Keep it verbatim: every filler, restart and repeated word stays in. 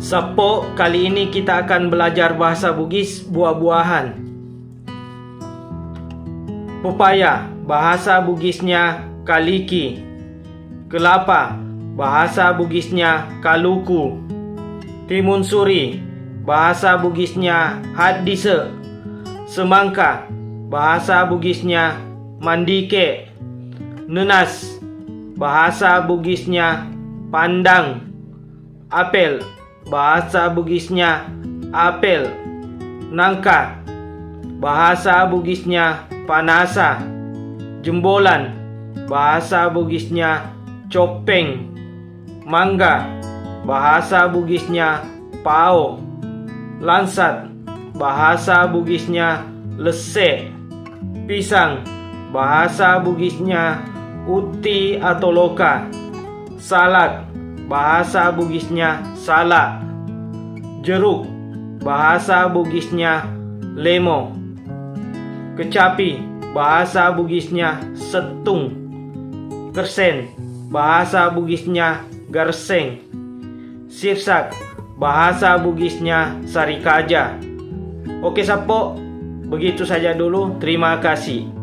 Seppo, kali ini kita akan belajar bahasa Bugis buah-buahan. Pepaya, bahasa Bugisnya kaliki. Kelapa, bahasa Bugisnya kaluku. Timun suri, bahasa Bugisnya haddise. Semangka, bahasa Bugisnya mandike. Nenas, bahasa Bugisnya pandang. Apel, bahasa Bugisnya apel. Nangka, bahasa Bugisnya panasa. Jembolan, bahasa Bugisnya coppeng. Mangga, bahasa Bugisnya pao. Langsat, bahasa Bugisnya lesse. Pisang, bahasa Bugisnya utti atau loka. Salak, bahasa Bugisnya salak. Jeruk, bahasa Bugisnya lemo. Kecapi, bahasa Bugisnya settung. Kersen, bahasa Bugisnya garseng. Sirsak, bahasa Bugisnya sarikaja. Oke, Seppo, begitu saja dulu. Terima kasih.